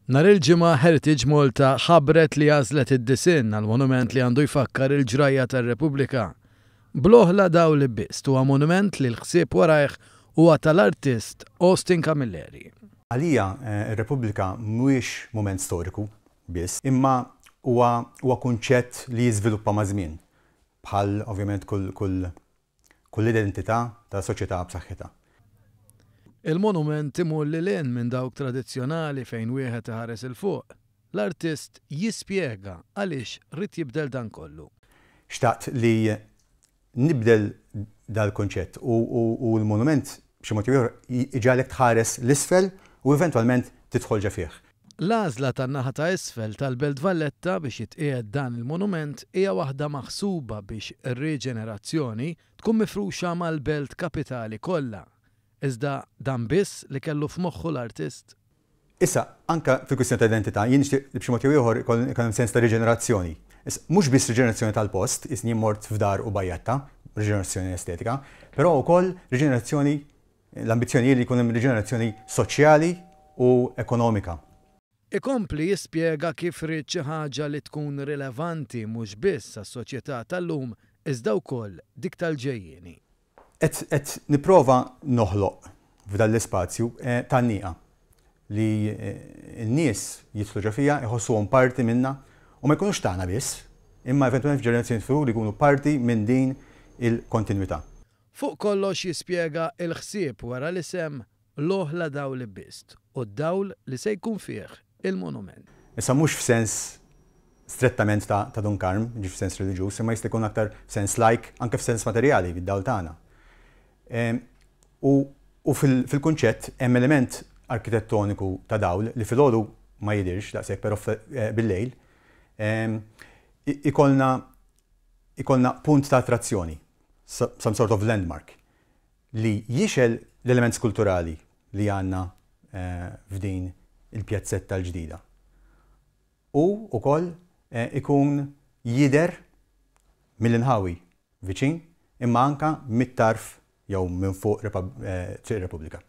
Nhar il-Ġimgħa Heritage Malta ħabbret li għażlet id-disinn għall-monument li għandu jfakkar il-ġrajja tar-Repubblika. Bl-oħla dawl ibbist huwa monument li l-ħsieb warajh huwa tal-artist Austin Camilleri. Għalija r-Repubblika mhuwiex mument storiku biss, imma huwa huwa kunċett li jiżviluppa maż-żmien, bħal ovvjament kull kull kull identità ta' soċjetà b'saħħitha. Il-monument imur lil hinn minn dawk tradizzjonali fejn wieħed iħares 'il fuq. L-artist jispjega għaliex ried jibdel dan kollu. Xtaqt li nibdel dal-kunċett u l-monument b'xi mod jew ieħor iġagħlek tħares 'l isfel u eventwalment tidħol ġa fih. L-għażla tan-naħa ta' isfel tal-Belt Valletta biex jitqiegħed dan il-monument hija waħda maħsuba biex ir-riġenerazzjoni tkun mifruxa mal-belt kapitali kollha. Iżda dan biss li kellu f'moħħu l-artist? Issa, anke fil-kwistjoni ta' identità, jien nixtieq li b'xi mod jew ieħor ikun hemm sens ta' riġenerazzjoni. Issa, mhux biss riġenerazzjoni tal-post, qisni jien mort f'dar u bajjatta, riġenerazzjoni estetika, però wkoll riġenerazzjoni L-ambizzjoni hi li jkun hemm riġenerazzjoni soċjali u ekonomika. Ikompli jispjega kif ried xi ħaġa li tkun rilevanti mhux biss għas-soċjetà tal-lum iżda wkoll dik tal-ġejjieni. Qed nipprova noħloq f'dan l-ispazju tgħanniqa li n-nies jidħlu ġo fiha, iħossuhom parti minnha u ma jkunux tagħna biss, imma eventwalment f'ġenerazzjonijiet futuri jkunu parti minn din il-kontinwità. Fuq kollox jispjega l-ħsieb wara l-isem L-Oħla Dawl Ibbist u d-dawl li se jkun fih il-monument. Issa mhux f'sens strettament ta' ta' Dun Karm, jiġifieri f'sens reliġjuż, imma jista' jkun aktar f'sens lajk, anke f'sens materjali, bid-dawl tagħna. U u fil-kunċett hemm element arkitettoniku ta' dawl li filgħodu ma jidhirx daqshekk, però bil-lejl ikollna ikollna punt ta' attrazzjoni. some sort of landmark, li jixgħel l-element skulturali li għandna f'din il-pjazzetta l-ġdida. U wkoll ikun jidher mill-inħawi viċin imma anke mit-tarf jew minn fuq Triq ir-Repubblika.